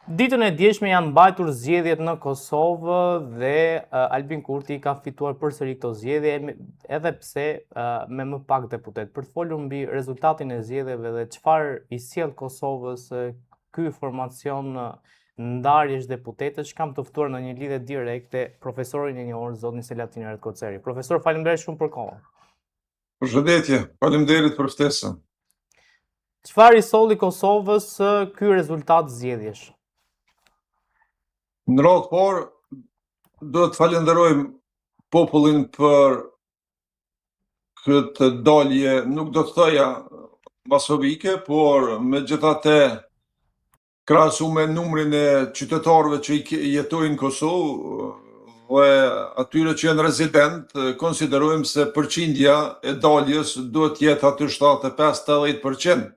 Ditën e djeshme janë mbajtur zgjedhjet në Kosovë dhe Albin Kurti ka fituar përsëri këto zgjedhje edhe pse me më pak deputetë. Për të folur mbi rezultatin e zgjedhjeve dhe çfarë i sjell Kosovës ky formacion ndarjesh deputetësh, kam të ftuar në një lidhje direkte profesorin e njohur zotin Selatin Retkoceri. Profesor, faleminderit shumë për kohën. Përshëndetje, faleminderit për ftesën. Çfarë i solli Kosovës ky rezultat zgjedhjesh? Në radhë të parë, duhet të falenderojmë popullin për këtë dalje, nuk do të thoja masovike, por megjithatë Krahasu me numrin e qytetarëve që jetojnë në Kosovë dhe atyre që janë rezident, konsiderojmë se përqindja e daljes duhet të jetë aty 75-80%.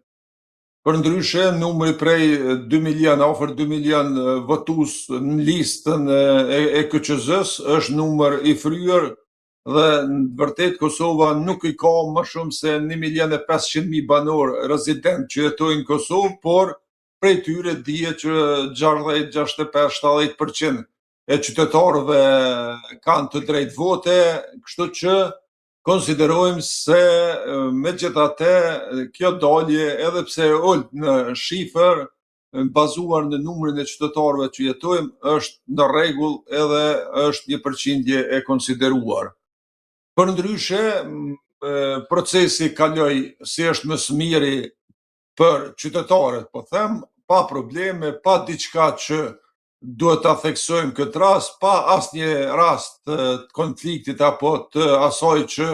Përndryshe, numri prej 2 milion, afër 2 milion votues në listën e, e KQZ-së është numër i fryrë dhe në vërtet Kosova nuk i ka më shumë se 1 milion e 500 mijë banorë rezident që jetojnë në Kosovë, por prej tyre dihet që 60, 65, 70% e qytetarëve kanë të drejtë vote, kështu që konsiderojmë se megjithatë kjo dalje edhe pse e ulët në shifër, bazuar në numrin e qytetarëve që jetojmë, është në rregull edhe është një përqindje e konsideruar. Përndryshe, procesi kaloi si është më së miri për qytetarët, po them, pa probleme, pa diçka që duhet ta theksojmë këtë rast, pa asnjë rast të konfliktit apo të asaj që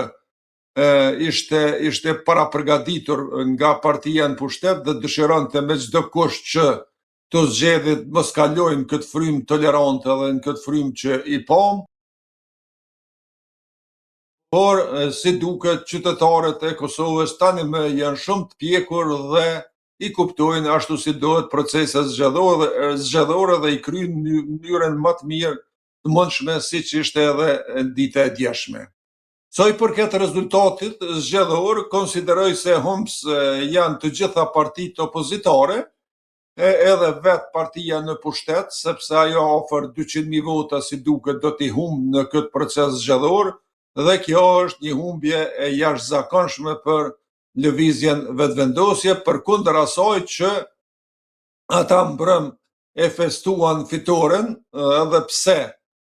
ishte ishte parapërgatitur nga partia në pushtet dhe dëshironte me çdo kusht që këto zgjedhje mos kalojnë në këtë frymë tolerante dhe në këtë frymë që i pamë. Por, si duket, qytetarët e Kosovës tani më janë shumë të pjekur dhe i kuptojnë ashtu si duhet proceset zgjedhore, zgjedhore dhe i kryjnë në mënyrën më të mirë të mundshme siç ishte edhe dita e djeshme. Sa i përket rezultatit zgjedhor, konsideroj se humbës janë të gjitha partitë opozitare, e edhe vetë partia në pushtet, sepse ajo afër 200.000 vota si duket do t'i humbë në këtë proces zgjedhor, dhe kjo është një humbje e jashtëzakonshme për lëvizjen Vetëvendosje, përkundër asaj që ata mbrëm e festuan fitoren, edhe pse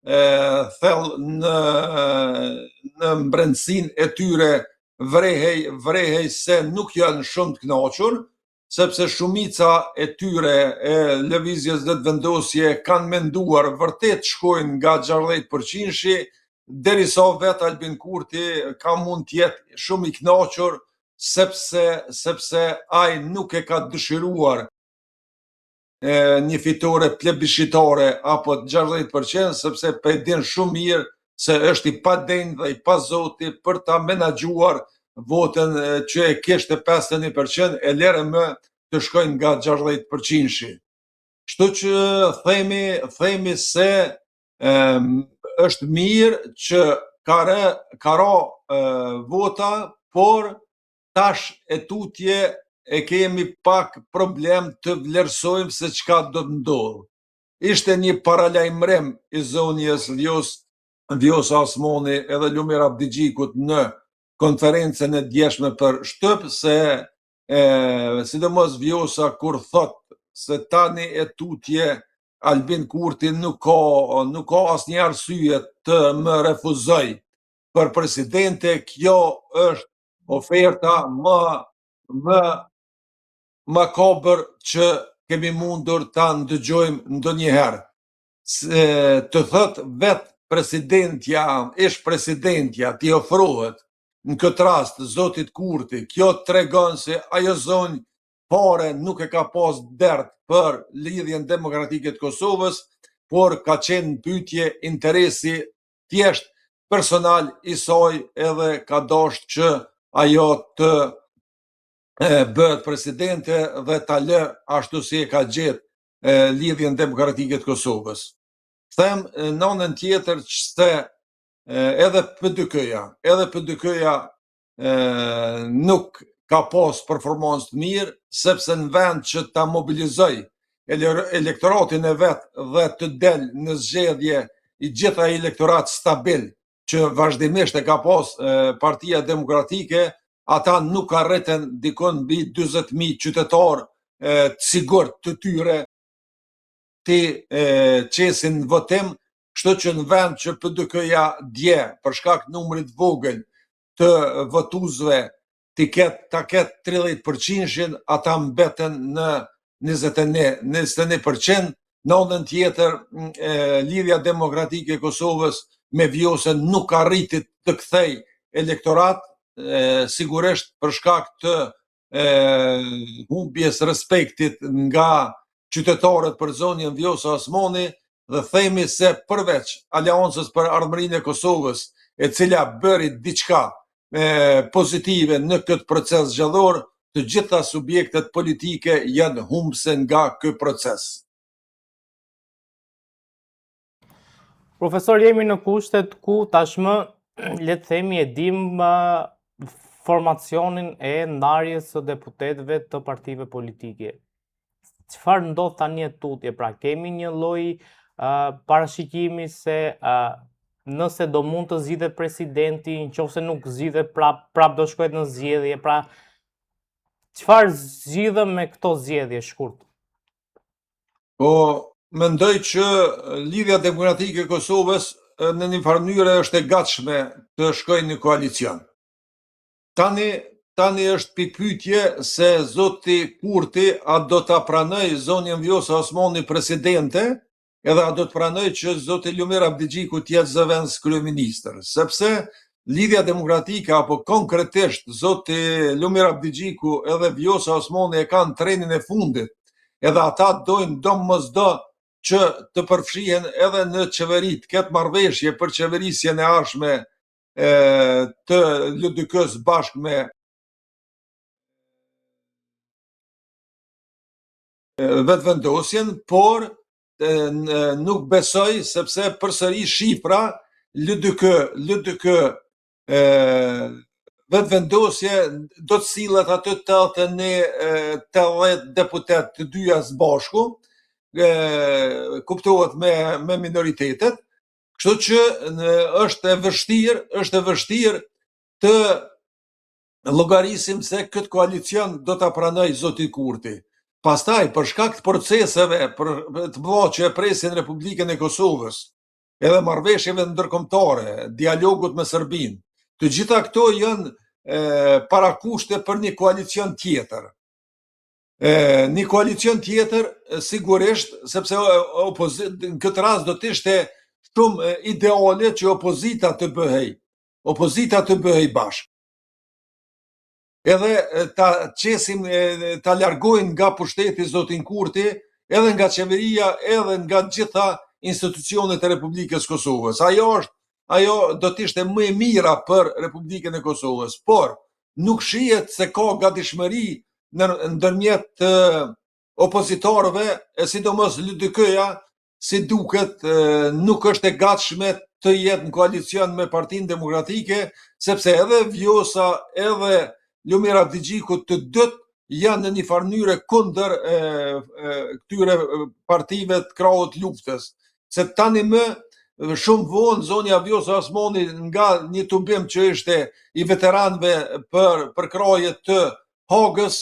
e thellë në në mbrendësinë e tyre vrehej vrehej se nuk janë shumë të kënaqur, sepse shumica e tyre e lëvizjes Vetëvendosje kanë menduar vërtet shkojnë nga 60 përqindshi, derisa vetë Albin Kurti ka mund të jetë shumë i kënaqur sepse sepse ai nuk e ka dëshiruar një fitore plebishitare apo 60% sepse po e din shumë mirë se është i padenjë dhe i pazoti për ta menaxhuar votën që e kishte 51% e lere më të shkojnë nga 60%-shi. Kështu që themi themi se e, është mirë që ka re, ka ra e, vota, por tash e tutje e kemi pak problem të vlerësojmë se çka do të ndodhë. Ishte një paralajmërim i zonjës Vjos, Vjosa Osmani edhe Lumir Abdixhikut në konferencën e djeshme për shtyp se e, sidomos Vjosa kur thot se tani e tutje Albin Kurti nuk ka nuk ka asnjë arsye të më refuzoj për presidente, kjo është oferta më më makabër që kemi mundur ta ndëgjojmë ndonjëherë. Se të thot vetë presidentja, ish presidentja, t'i ofrohet në këtë rast zotit Kurti, kjo tregon se ajo zonjë fare nuk e ka pas dert për lidhjen demokratike të Kosovës, por ka qenë në pyetje interesi thjesht personal i saj edhe ka dashtë që ajo të bëhet presidente dhe ta lë ashtu si e ka gjetë lidhjen demokratike të Kosovës. Them në anën tjetër që se edhe PDK-ja, edhe PDK-ja nuk ka pas performancë të mirë, sepse në vend që ta mobilizoj. elektoratin e vet dhe të del në zgjedhje i gjithë ai elektorat stabil që vazhdimisht e ka pas Partia Demokratike, ata nuk arritën dikun mbi 40.000 qytetarë të sigurt të tyre t'i qesin në votim, kështu që në vend që PDK-ja dje, për shkak të numrit të vogël të votuesve, t'i ketë ta ketë 30 përqindshin, ata mbeten në 21, 21 përqind, në anën tjetër Lidhja Demokratike e Kosovës me Vjosën nuk arriti të kthej elektorat, sigurisht për shkak të humbjes respektit nga qytetarët për zonjën Vjosa Osmani dhe themi se përveç Aleancës për Ardhmërinë e Kosovës, e cila bëri diçka pozitive në këtë proces zgjedhor, të gjitha subjektet politike janë humbëse nga ky proces. Profesor, jemi në kushtet ku tashmë, le të themi, e dim formacionin e ndarjes së deputetëve të partive politike. Çfarë ndodh tani e tutje? Pra, kemi një lloj parashikimi se nëse do mund të zgjidhet presidenti, në qoftë se nuk zgjidhet prap, prap do shkohet në zgjedhje, pra çfarë zgjidhëm me këto zgjedhje shkurt? Po, mendoj që Lidhja Demokratike e Kosovës në një farë mënyre është e gatshme të shkojë në koalicion. Tani, tani është pikëpyetje se zoti Kurti a do ta pranojë zonjën Vjosa Osmani presidente, edhe a do të pranojë që zoti Lumir Abdixhiku të jetë zëvendës kryeministër, sepse Lidhja Demokratike apo konkretisht zoti Lumir Abdixhiku edhe Vjosa Osmani e kanë trenin e fundit, edhe ata dojnë domosdo që të përfshihen edhe në qeveri, të ketë marrëveshje për qeverisjen e ardhshme të LDK-së bashkë me Vetëvendosjen, por nuk besoj sepse përsëri shifra LDK, LDK Vetëvendosje do të sillet aty 81 80 deputetë të dyja së bashku, kuptohet me me minoritetet, kështu që është e vështirë, është e vështirë të llogarisim se këtë koalicion do ta pranojë zoti Kurti. Pastaj, për shkak të proceseve për të mëdha që e presin Republikën e Kosovës, edhe marrëveshjeve ndërkombëtare, dialogut me Serbinë, të gjitha këto janë e, parakushte për një koalicion tjetër. E, një koalicion tjetër, sigurisht, sepse opozit, në këtë rast do të ishte shumë ideale që opozita të bëhej, opozita të bëhej bashkë. Edhe ta qesim, ta largojnë nga pushteti zotin Kurti, edhe nga qeveria, edhe nga gjitha institucionet e Republikës Kosovës. Ajo është, ajo do të ishte më e mira për Republikën e Kosovës, por nuk shihet se ka gatishmëri në ndërmjet opozitarëve, e sidomos LDK-ja, si duket nuk është e gatshme të jetë në koalicion me Partinë Demokratike, sepse edhe Vjosa, edhe Lumir Abdixhiku të dytë janë në një farë mënyre kundër e, e, këtyre partive të krahut luftës. Se tani më shumë vonë zonja Vjosa Osmani nga një tubim që ishte i veteranëve për përkrahje të Hagës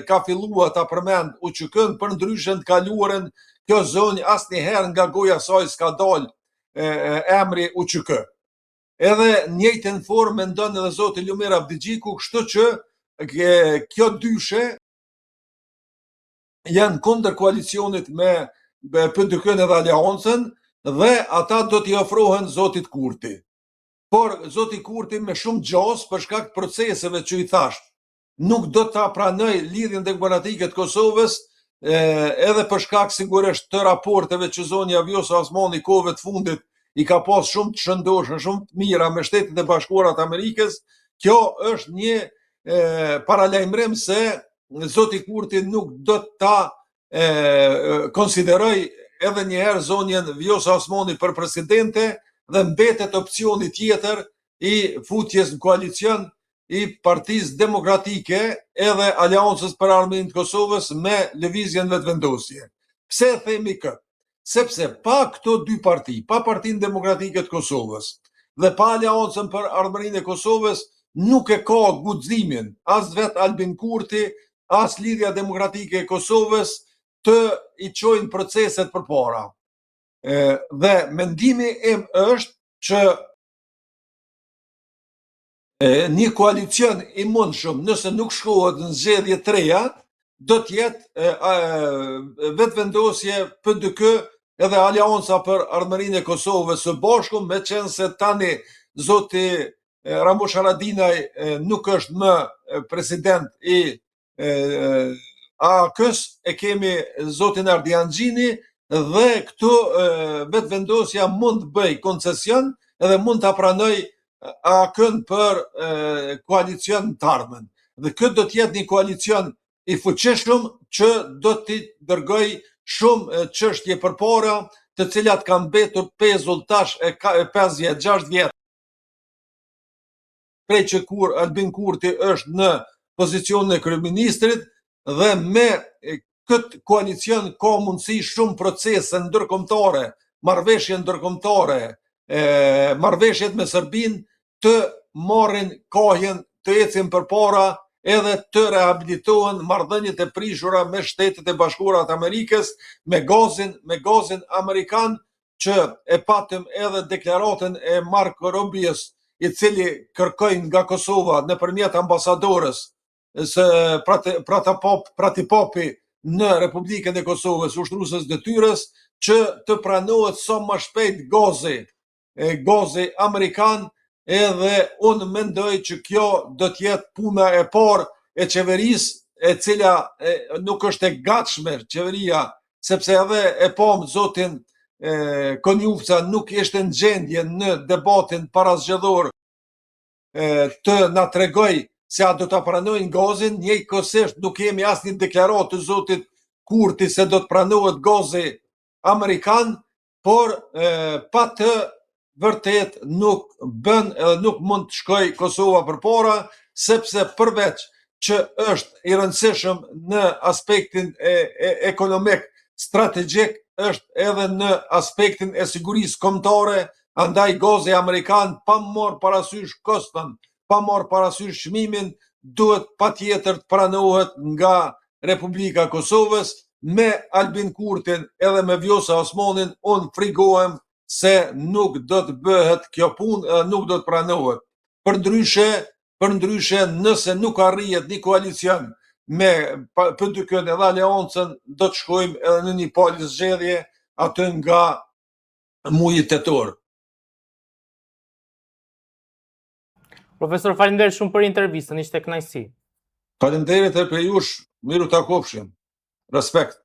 ka fillua ta përmend UÇK-në, përndryshe në të kaluarën kjo zonjë asnjëherë nga goja saj s'ka dalë emri UÇK. Edhe njëjtën formë mendon edhe zoti Lumir Abdixhiku, kështu që kjo dyshe janë kundër koalicionit me PDK-në edhe Aleancën dhe ata do t'i ofrohen zotit Kurti. Por zoti Kurti me shumë gjasë për shkak të proceseve që i thashë, nuk do ta pranojë Lidhjen Demokratike të Kosovës edhe për shkak sigurisht të raporteve që zonja Vjosa Osmani kohëve të fundit i ka pas shumë të shëndoshë, shumë të mira me Shtetet e Bashkuara të Amerikës, kjo është një e, paralajmërim se zoti Kurti nuk do ta e, konsiderojë edhe një herë zonjën Vjosa Osmani për presidente dhe mbetet opsioni tjetër i futjes në koalicion i Partisë Demokratike edhe Aleancës për Ardhmërinë të Kosovës me Lëvizjen Vetëvendosje. Pse e themi këtë? Sepse pa këto dy parti, pa Partinë Demokratike të Kosovës dhe pa Aleancën për Ardhmërinë e Kosovës, nuk e ka guximin as vetë Albin Kurti, as Lidhja Demokratike e Kosovës të i çojnë proceset përpara. Dhe mendimi im është që një koalicion i mundshëm nëse nuk shkohet në zgjedhje të reja, do të jetë Vetëvendosje PDK edhe Aleanca për Ardhmërinë e Kosovës së bashku, meqenëse tani zoti Ramush Haradinaj nuk është më president i AAK-së, e kemi zotin Ardian Gjini dhe këtu Vetëvendosja mund të bëjë koncesion edhe mund ta pranojë AAK-në për koalicion në të ardhmen. Dhe këtë do të jetë një koalicion i fuqishëm që do t'i dërgojë shumë çështje përpara, të cilat kanë mbetur pezull tash e 5 vjet, 6 vjet. prej që kur Albin Kurti është në pozicionin e kryeministrit dhe me këtë koalicion ka mundësi shumë procese ndërkombëtare, marrëveshje ndërkombëtare, marrëveshjet me Serbinë të marrin kahjen, të ecin përpara edhe të rehabilitohen marrëdhëniet e prishura me Shtetet e Bashkuara të Amerikës, me gazin, me gazin amerikan që e patëm edhe deklaratën e Marko Rubios, i cili kërkoi nga Kosova nëpërmjet ambasadores së Pratipapi në Republikën e Kosovës, ushtrueses detyrës, që të pranohet sa më shpejt gazi, gazi amerikan, edhe unë mendoj që kjo do të jetë puna e parë e qeverisë, e cila nuk është e gatshme qeveria sepse edhe e pamë zotin Konjufca nuk ishte në gjendje në debatin parazgjedhor të na tregojë se a do ta pranojnë gazin, njëkohësisht nuk kemi asnjë deklaratë të zotit Kurti se do të pranohet gazi amerikan, por e, pa të vërtet nuk bën edhe nuk mund të shkojë Kosova përpara, sepse përveç që është i rëndësishëm në aspektin e, e, ekonomik, strategjik, është edhe në aspektin e sigurisë kombëtare, andaj gazi amerikan pa marrë parasysh koston, pa marrë parasysh çmimin, duhet patjetër të pranohet nga Republika e Kosovës, me Albin Kurtin edhe me Vjosa Osmanin, unë frigohem se nuk do të bëhet kjo punë edhe nuk do të pranohet. Përndryshe, përndryshe nëse nuk arrihet një koalicion me PDK-në edhe Aleancën, do të shkojmë edhe në një palë zgjedhje aty nga muaji tetor. Profesor, faleminderit shumë për intervistën, ishte kënaqësi. Faleminderit edhe prej jush, mirë u takofshim. Respekt.